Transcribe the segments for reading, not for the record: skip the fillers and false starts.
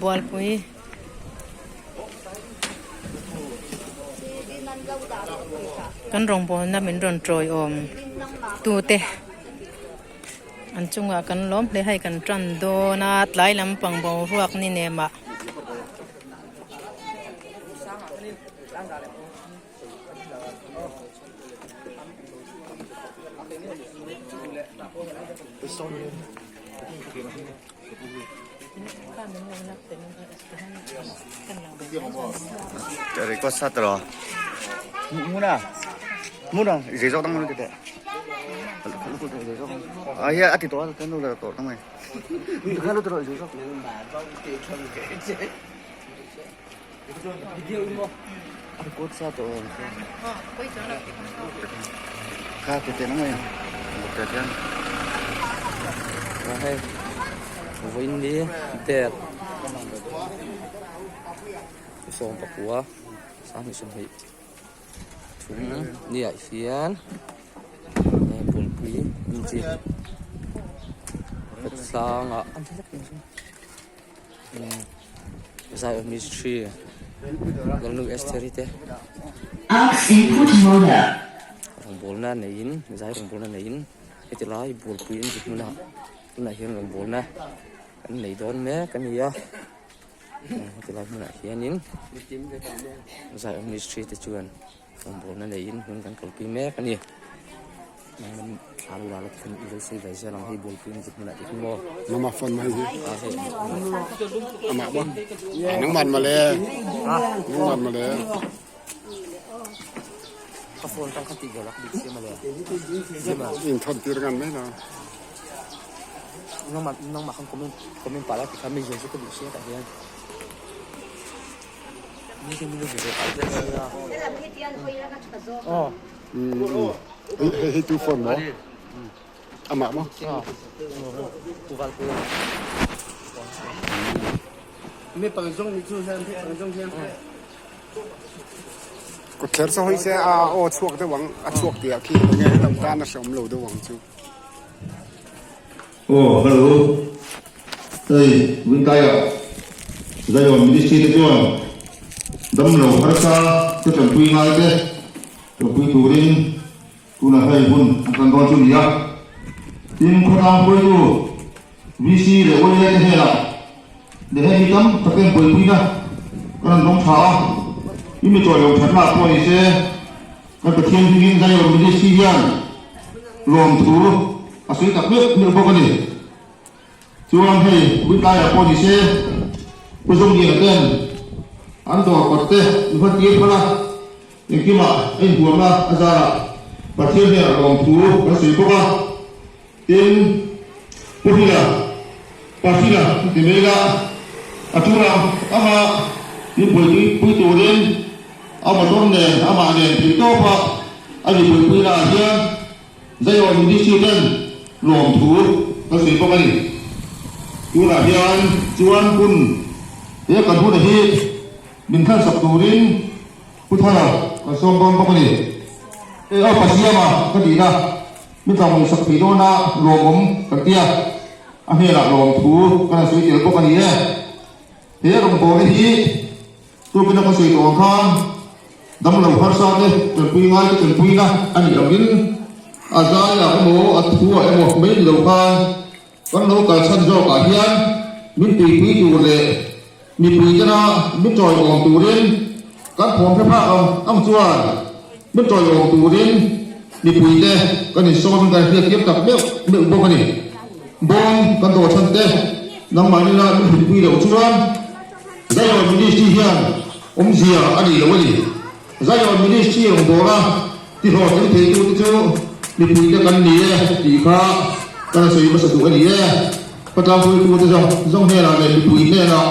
Bualpui. Kan rawngbawlna min rawn tawiawm tute an chungah kan lawm hle hei kan tan dawn a tlai lampang boruak ni nem ah. Record sa tro. Muna. Muna, dễ dọc tăng lên cái À hi ati to ta nu la to tang mai. Kha lu tro dễ dọc. Record sa to. Kha te te nang mai. Te te. Hei vawiin ni der 19 23 ni ah hian bualpui inchi khawtlangah Zion Ministry Lalnu Estheri te rawngbawlna neiin zai rawngbawlna neiin heti lai bualpui an ti hmunah tunah hian rawngbawlna an nei dawn mek a ni a heti lai hmunah hianin Zion Ministry te chuan. Rawngbawlna neiin hun kan kalpui mek a ni. Thla lo la la tikhan i lo sawi ve zel ang hei bualpui an zuk hmunah te hi maw. Mama phone mai hi. Amah maw? Nangman male. Nangman male. Ka phone tang kha ti ve lak bik sia male. In thon tir ngan mai na. Nangmah nangmah khan comment comment pah la tikhan mi zia chu ka duh sia tah hian. Hei hi tu phone maw? Amah maw? Kawtthler saw hei se a aw chhuak deuh ang, a chhuak tih ah khi enge lam tan a hreawm lo deuh ang chu. Aw hello hei Wintaia Zion Ministry te chuan damlo harsa te tanpui ngai te tanpui turin tunah hei hun an tan dawn chu ni a. Tin khawtlang hruaitu VC leh YLA te hnenah leh hei mi tam tak ten buaipuina kan rawn dawng tha a, i mi chawi lo thatna pawh ni se kan Pathian hmingin Zion Ministry hian lawmthu a sawi tak meuh meuh bawk a ni. Chuan hei Wintlaiah pawh ni se Pu Zawmliana ten an dawr kawt te min hman tir phal a, engkimah a inhuamna a zarah Pathian hnenah lawmthu kan sawi bawk a. Tin, Pu Hrila, Pa Hrila ti mai la, a tul ang anga min buaipui pui turin a motor nen amah nen theih tawp a a ni buaipui lah hian Zion Ministry ten lawmthu ka sawi bawk a ni. Tunah hian chuan hun he kan hun hi min thlansak turin Pu Thara kan sawm dawn bawk a ni. E aw pa Siama ka tihna min tlangawih sak thei dawna lawmawm kan tia a hnenah lawmthu kan han sawi tel bawk a ni e. He rawngbawlna hi Tukin a ka sawi tawh ang khan damlo harsa te tanpui ngai te tanpuina a nih angin a zaiah emaw a thuah emaw mai ni lo khan kan lo kal chhan zawkah hian min tuipui tur leh mipui tena min tawiawm turin kan phawm hre phak ang ang chuan min tawiawm turin mipui te kan insawmin kan hriattir tak meuh meuh bawk a ni. Bawm kan dawh chhan te nangmahni la min hlimpui loh chuan Zion Ministry hian awmzia a nei lo a ni. Zion Ministry rawngbawla tihlawhtling theitute chu mipuite kan ni e tih kha kan sawi hmasa duh a ni e. Khawtlang hruaitute zawng zawng hnenah leh mipui hnenah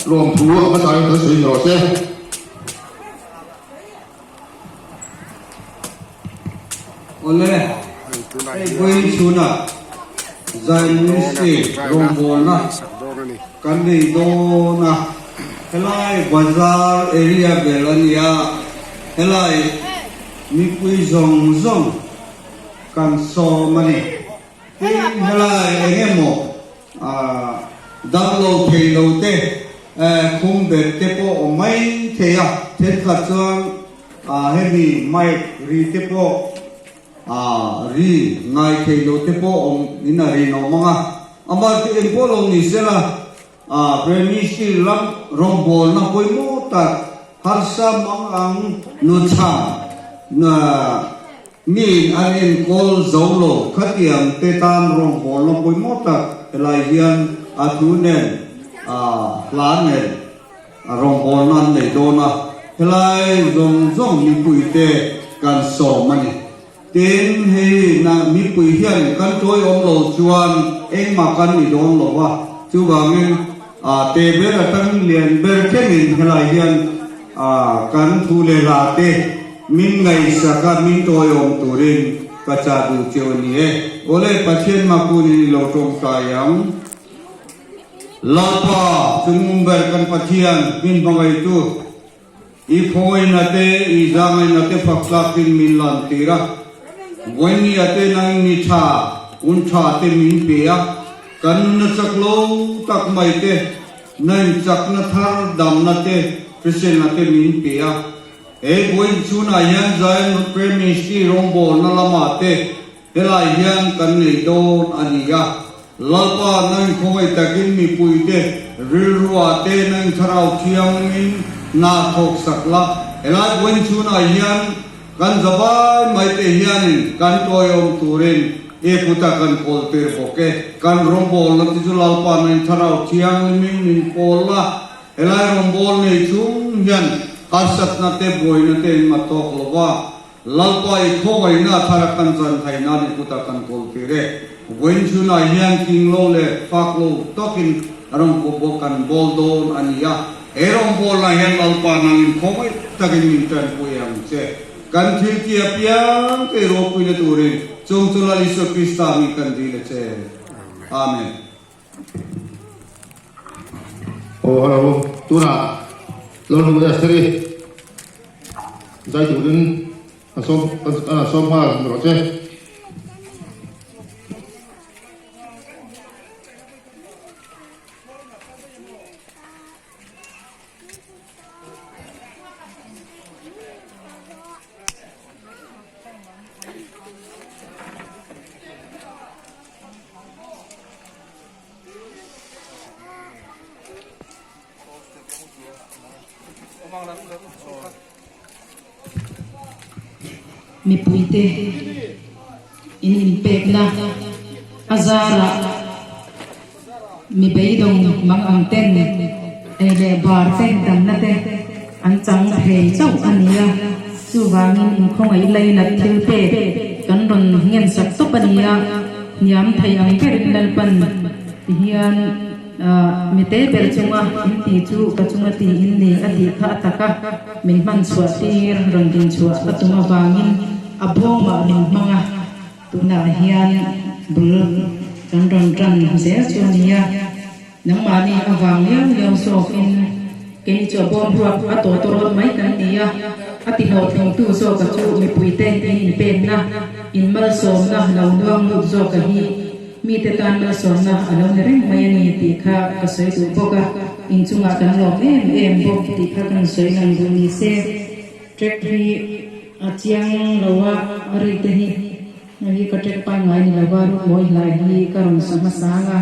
lawmthu a hmasain kan sawi ni rawh se. Awle, hei vawiin chhunah Zion Ministry rawngbawlna kan nei dawn a, helai bazar area vel a ni a, helai mipui zawng zawng kan sawm a ni. Tin, helai eng emaw damlo thei lo te. Khum bet te pawh awm mai thei a, thenkhat chuan hemi mic ri te pawh ri ngai thei lo te pawh awm in a rinawm ang a, amah chu engpawh lo ni sela Premisi lam rawngbawlna pawimawh tak harsa mang ang nuchham miin an enkawl zo lo khatiang te tan rawngbawlna pawimawh tak helai hian a thu nen hla nen rawngbawlna an nei dawn a, helai zawng zawng mipuite kan sawm a ni. Tin, hei na mipui hian kan tawi awm lo chuan engmah kan ni dawn lo va, chuvangin te ber atangin lian ber thlengin helai hian kan thu leh hla te min ngaihsak a, min tawi awm turin ka chah duh cheu a ni e. Awle, Pathian Makunin i lo tawngtai ang. Lalpa, chungnung ber kan Pathian, min hmangaihtu. I khawngaihna te, i zahngaihna te fak tlakin min lantir a, vawinia te nangin ni tha, hun tha te min pe a, kan nunna chak lo tak mai te, nain chakna thar damna te, hriselna te min pe a. He vawiin chhunah hian Zion Premistry rawngbawlna lamah te Helai hian kan nei dawn a ni a, Lalpa nang khawngaih takin mipuite rilruah te nang thlarau thiangin hna thawk sak la, helai vawiin chhunah hian kan zavai mai te hianin kan tawiawm turin i kuta kan kawl tir bawk e. Kan rawngbawlna te chu Lalpa nang thlarau thianglimin min pawl la, helai rawngbâwl nei chung hian harsatna te buaina te engmah tawk lo va, Lalpa i khawngaihna a thar a kan chan thei nan i kut a kan kawl tir e. Vawiin chhunah hian king lo leh fak lo takin rawngbawk kan bawl dawn a ni a. He rawngbawlna hian Lalpa nangin khawngaih takin min tanpui ang che. Kan thil ti apiang te ropuina turin chung chu Lal Isua Krista mi kan dil a che. Amen. Aw hello tunah Lalnu Esther-i zai turin a sawm a sawm nghal rawh che. Mipuite in inpekna a zarah mi beidawng mang ang ten ei leh bar te damna te an chang thei chauh a ni a, chuvangin inkhawngaih lainat thil pek kan rawn ngen sak tawp a ni a, hniam thei ang berin Lalpan ti hian mi te ber chunga in ti chu ka chunga ti in ni a tih kha a tak a, min hman chhuah tir rawn din chhuah a tum avangin a bawmah min hmang a. Tunah hian bul kan rawn tan zel chu a ni a, nangmahni avang liau liau zawkin keini chu a bawm ruak a tawtawrawt mai kan ni a, a ti hlawhtlingtu zawka chu mipuite in inpekna, in malsawmna lo nuang lut zawka hi mite tan malsawmna a lo ni reng mai a ni tih kha ka sawi duh bawk a, inchungah kan lawm em em bawk tih kha kan sawi lang duh ni se. Track hi a chiang lo a, a ri te hi hei hi ka track pangngai ni lo va, Rukmawi hlai hi ka rawn sa hmasa ang a.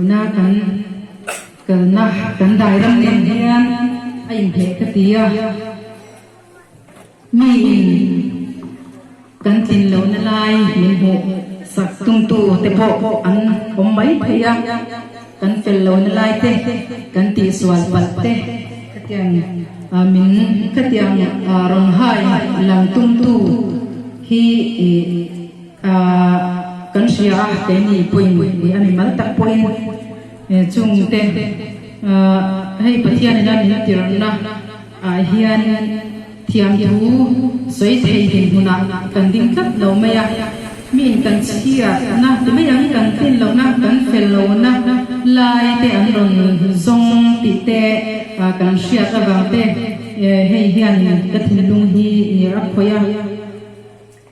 Tuna kan kalna kan dai ram nen hian a inhmeh ka ti a, miin kan tlin lohna lai min hmuh sak tumtu te pawh an awm mai thei a, kan fel lohna lai te, kan tihsual palh te khatiang min khatiang rawn hai lang tumtu hi Ahh kan hria a, keini pawhin ih a mimal tak pawhin chungte ahh hei Pathian ina min tirhna ah hian thiamthu sawi thei dinhmunah kan ding tlat lo mai a, miin kan chhiatna ti mai ang kan tlin lohna kan fel lohna lai te an rawn zawng tih te kan hriat avang te hei hian ka thinlung hi a khawih a.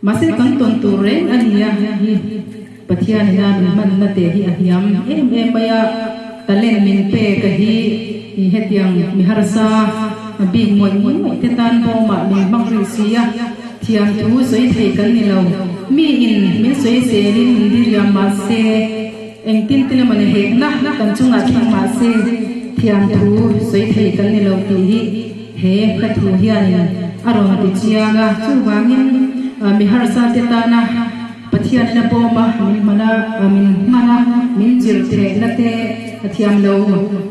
Mahse kan tawn tur reng a nia hi Pathian ina min hmanna te hi a hniam em em mai a, talent min pek a hi i hetiang mi harsa bik ngawih ngawih te tan bawmah min hmang rih si a, thiam thu sawi thei kan ni lo. Mi in min sawi zelin min diriam mahse engtin tin emaw ni hekna kan chungah thleng mahse thiam thu sawi thei kan ni lo tih hi He hla thu hianin a rawn ti chiang a, chuvangin mi harsa te tana Pathianna bawma min hman a, min hman a, min zir theihna te a thiam lo,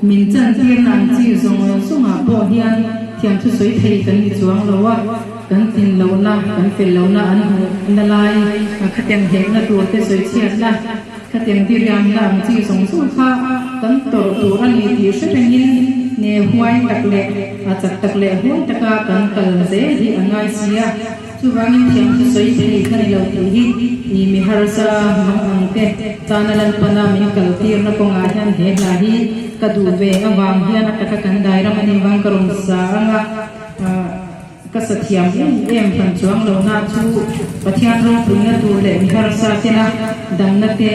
min chantirna ang chi zawng zawngah pawh hian thiam thu sawi thei kan ni chuang lo a, kan tlin lohna, kan fel lohna an hmuhna lai, khatiang hekna tur te sawi chhiatna, Khatiang diriamna ang chi zawng zawng kha kan tawrh tur a ni tih hre rengin nge huai tak leh a chak tak leh huai taka kan kal zel hi a ngai si a. Chuvangin thiam chu sawi thei ka ni lo tih hi i mi harsa mang ang te chana Lalpana min kal tirna kawngah hian he hla hi ka duh ve avang hian a taka kan dai ram a nih vang ka rawn sa ang a. Ka sa thiam em em han chuang lo na chu Pathian ropuina tur leh mi harsa tena damna te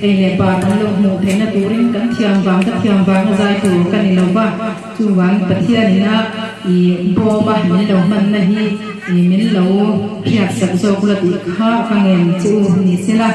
ei leh bar an lo hmuh theihna turin kan thiam vang ka thiam vang a zai tur ka ni lo va, chuvang Pathian ina i bawma min lo hmanna hi i min lo hriat sak zawk la tih kha ka ngen che u ni sela.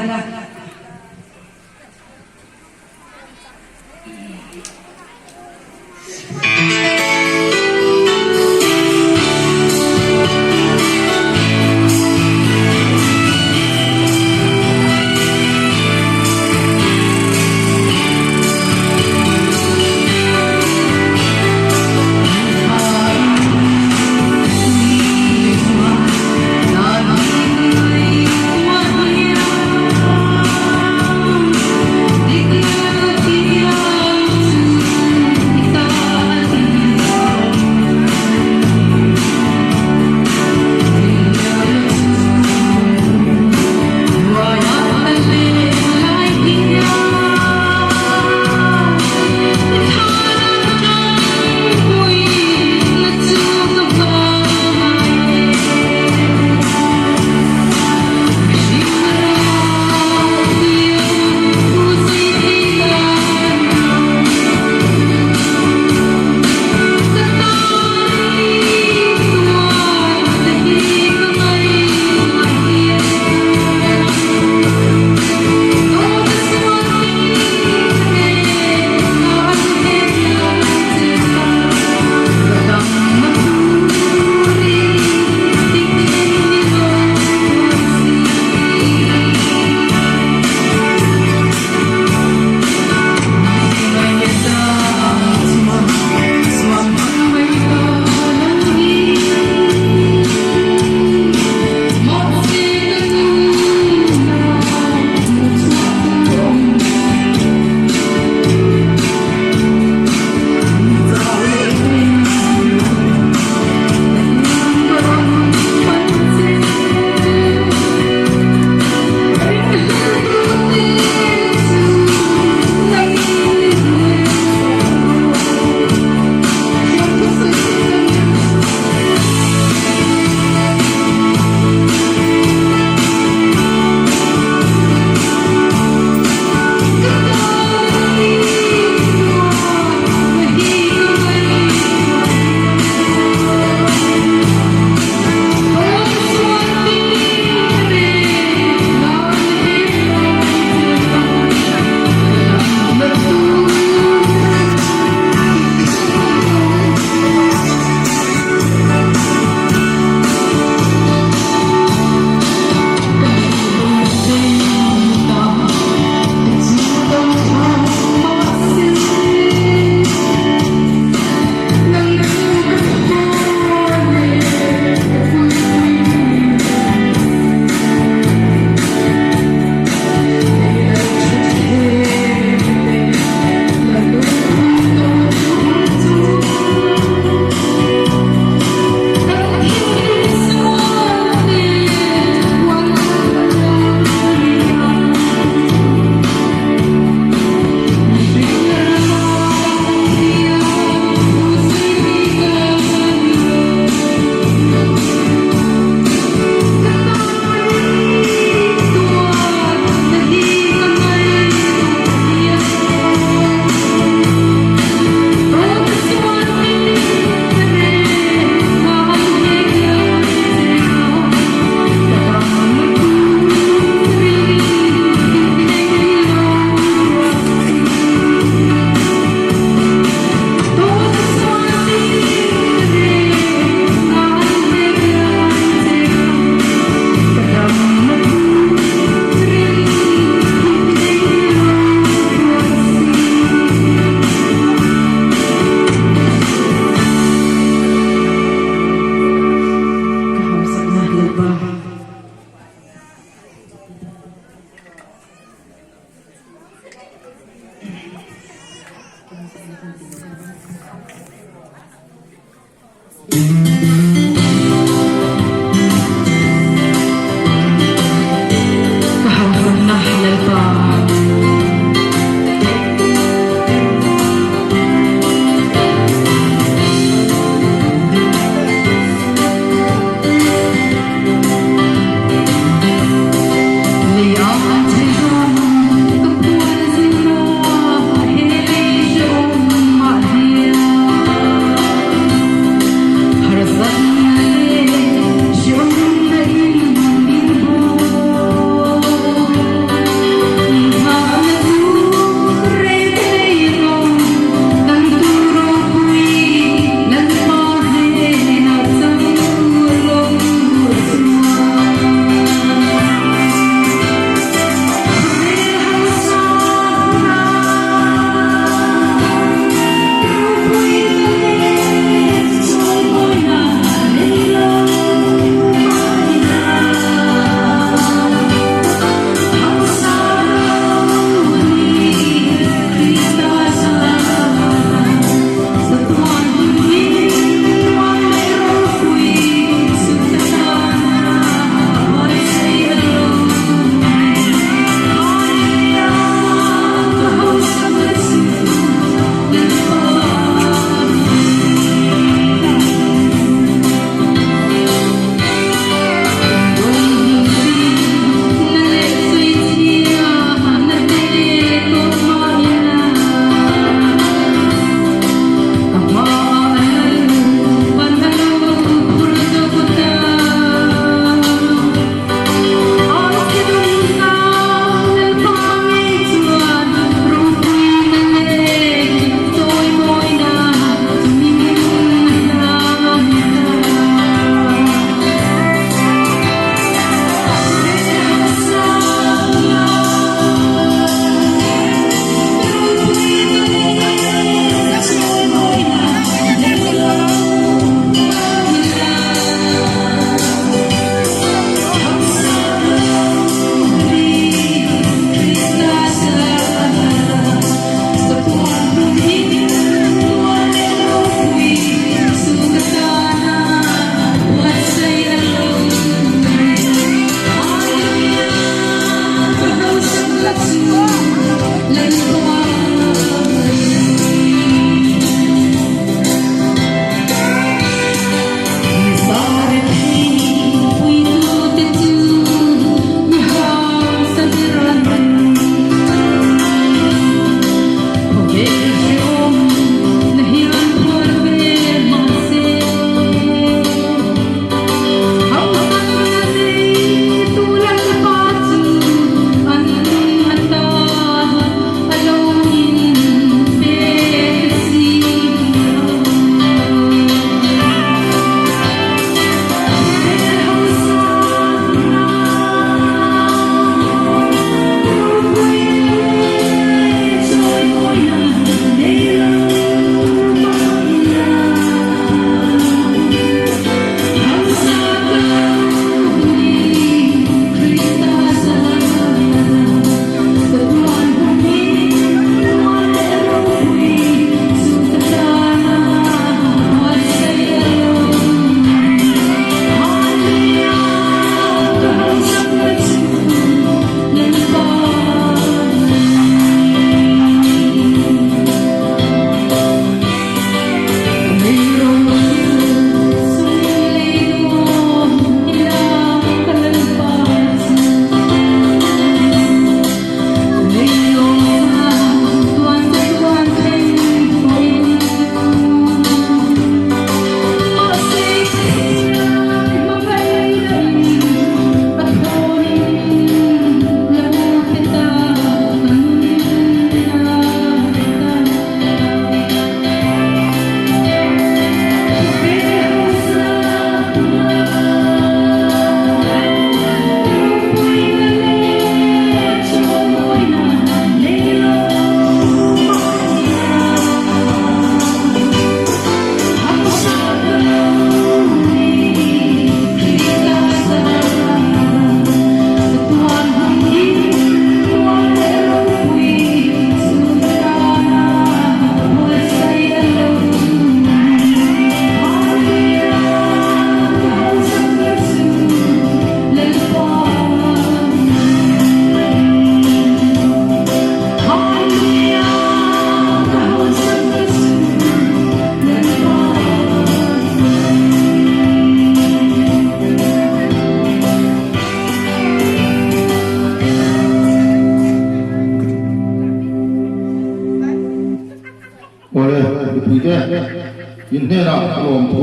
lawmthu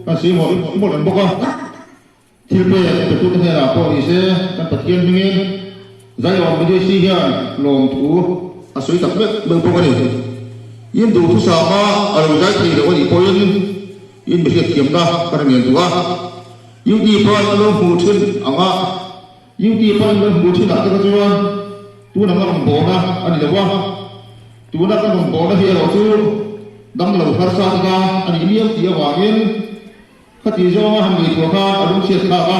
kan sawi mawlh mawlh reng bawk a. Thil pek petute hnenah pawh ni se kan Pathian hmingin Zion Ministry hian lawmthu a sawi tak meuh meuh bawk a ni. In duhthusama a lo zai thei lo a nih pawhin in mi hriatthiamna ka ra ngen duh a. UT pawn an lo hmuh thin ang a, UT pawn an lo hmuh thin ah te kha chuan tuna ka rawn bawhna a ni lo a, tuna ka rawn bawhna hi erawh chu damlo harsa te tan a nih miau tih avangin Khati zawnga han ngaihtuah khan a lungchhiat thlak a,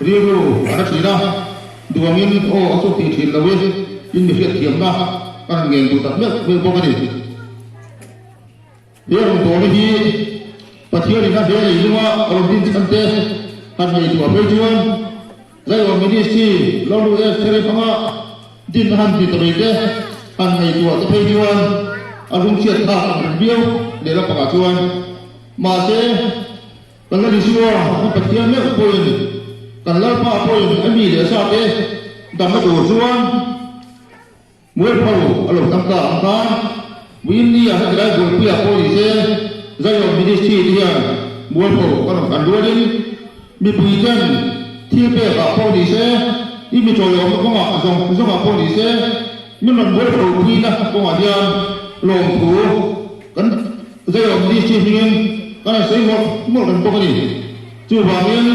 rilru a na thin a, duangin aw a chhuak thei thin lo i in mi hriatthiamna ka rawn ngen duh tak meuh meuh bawk a ni. He rawngbawlna hi Pathianin a hle leilunga a rawn din chhan te han ngaihtuah phei chuan Zaiawm Ministry Lawlu S. Therei hmanga din a han ti ta mai te han ngaihtuah te phei chuan a lungchhiat thlak ang reng viau lehlam pakah chuan Mahse, kan la Isua, kan Pathian meuh pawhin, kan Lalpa pawhin a mi leh sa te damna tur chuan mualpho a lo tam ta ang khan, Muinni ah heti lai buaipuiah pawh ni se, Zion Ministry te hian mualpho kan rawn thlan rualin, mipui ten thil pek ah pawh ni se, i mi tawiawmna kawngah zawng zawngah pawh ni se, min rawn mualpho puina kawngah hian lawmthu kan Zaiawm DC hmingin kan han sawi mawlh mawlh reng bawk a ni. Chuvangin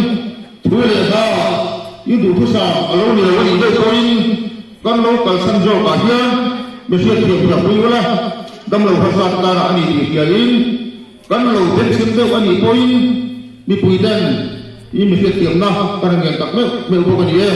thu leh hla i duhthusam a lo ni lo a nih deuh pawhin kan lo kalsan zawkah hian mi hriatthiam thiam pui ula, damlo harsa te tanah a ni tih hriain kan lo benchim deuh a nih pawhin mipui ten i mi hriatthiamna kan han ngen tak meuh meuh bawk a ni e.